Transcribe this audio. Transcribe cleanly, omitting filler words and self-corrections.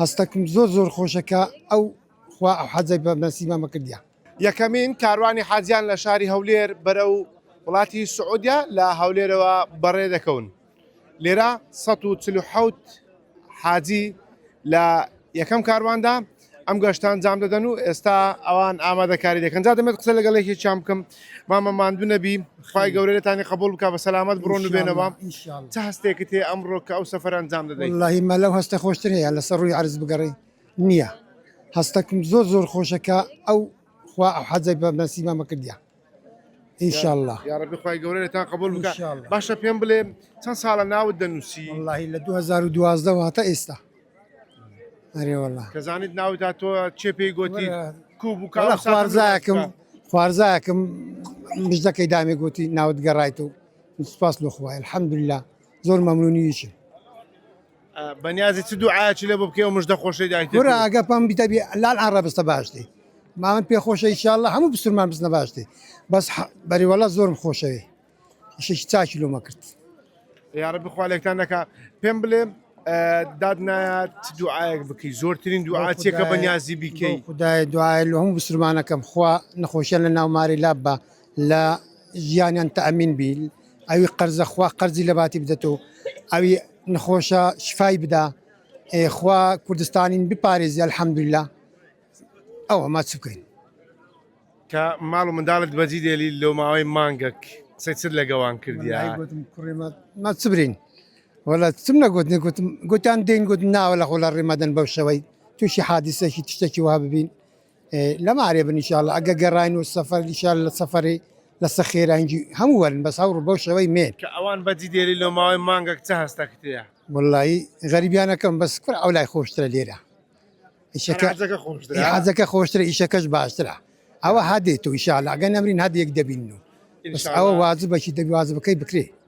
هەستەکم زۆر زۆر خۆشە کە ئەو خوا ئەو حەجەی بە نەسیبمە کردیە. یەکەمین کاروانی حاجیان لە شاری هەولێر بەرەو وڵاتی سعودیە لە هەولێرەوە بەڕێ دەکەون. لێرە 147 حاجی لە یەکەم کارواندا ئەم گەشتە ئەنجام دەدەن و ئێستا ئەوان ئامادەکاری دەکەن جا دەمێت قسە لەگەڵ یەکێکیان بکەم مامە ماندوو نەبی خوای گەورە لێتانی قبوڵ بکە بە سەلامەت بڕۆن و بێنەوە چ هەستێکت هەیە ئەمڕۆ کە ئەو سەفەر ئەنجام دەدەیت؟ وەڵاهی مە لەو هەستە خۆشتر هەیە لەسەر ڕووی عەرز بگەڕێی نییە هەستەکم زۆر زۆر خۆشە کە ئەو خوا ئەو حەجەی بە نەسیبمە کردیە ئینشاءاللە. یاڕەبی خوای گەورە لێتان قبوڵ بکا باشە پێم بڵێ چەند ساڵە ناوت دەنووسی؟ وەڵاهی لە 2012 وە هەتا ئێستا ئەرێ وەڵا. کە زانیت ناوت هاتووە کێ پێی گۆتی کو بوو کە وەڵا ئەو ساتە خوارزایەکم خوارزایەکم مژدەکەی دامێ گۆتی ناوت گەڕایتەوە سوپاس لۆ خوای الحمدللە زۆر مەمنونیشم. بەنیازی چ دوعایەکی لێ بۆ بکەی ئەو مژدە خۆشەی دایتێ کورە ئەگە پەم بیتەبی لال عەڕە بستە باشتێ مامن پێ خۆشە ئیشاءاللە هەموو بسرمان بستنە باشتێ بەس بەری وەڵا زۆرم خۆشەوێ ئیشێکی چاکی لۆمە کرد. یاڕەبی خوا لێکتان نەکا پێم بلێ داد نایە چ دوعایەک بکەی زۆرترین دوعا چیە کە بەنیازی بیکەی؟ خدای دوعای لۆ هەموو بسرمانەکەم خوا نەخۆشیان لە ناو ماری لاب بە لە ژیانیان تەئمین بی ئەوی قەرزە خوا قەرزی لەباتی بدەتەوە ئەوی نەخۆشە شفای بدا خوا کوردستانین بپارێزی الحمدلله ئەوە ما چ بکەین. کە ماڵ و منداڵت بەجی دێلی لەو ماوەی مانگەک قسەی چت لەگەوان کردیا؟ گوتم کوڕی ما چ برین وەلا چم نەگوت نەگوتم گوتیان دێن گوتم ناوە لە خۆ لە ڕێمەدەن بەو شەوەی تووشی حادیسێکی تشتێکی وا ببین لە مارێ بن ئینشاءاللە ئەگە گەڕاین و سەفەر ئینشاءاللە لە سەفەری لەسە خێرانگی هەموو وەرن بەس هەوڕ بەو شێوەی مێن. کە ئەوان بەجی دێری لۆ ماوەی مانگەک چ هەستەکت هەیە؟ وەڵایی غەریبیانەکەم بەس کورە ئەولای خۆشترە لێرە ئیشەکە حەجەکە خۆشترە حەجەکە خۆشترە ئیشەکەش باشترە ئەوە هەدێت و ئینشاءاللە ئەگە نەمرین هەدێک دەبین و بەس ئەوە واجبەکی دەبی واجبەکەی بکرێ.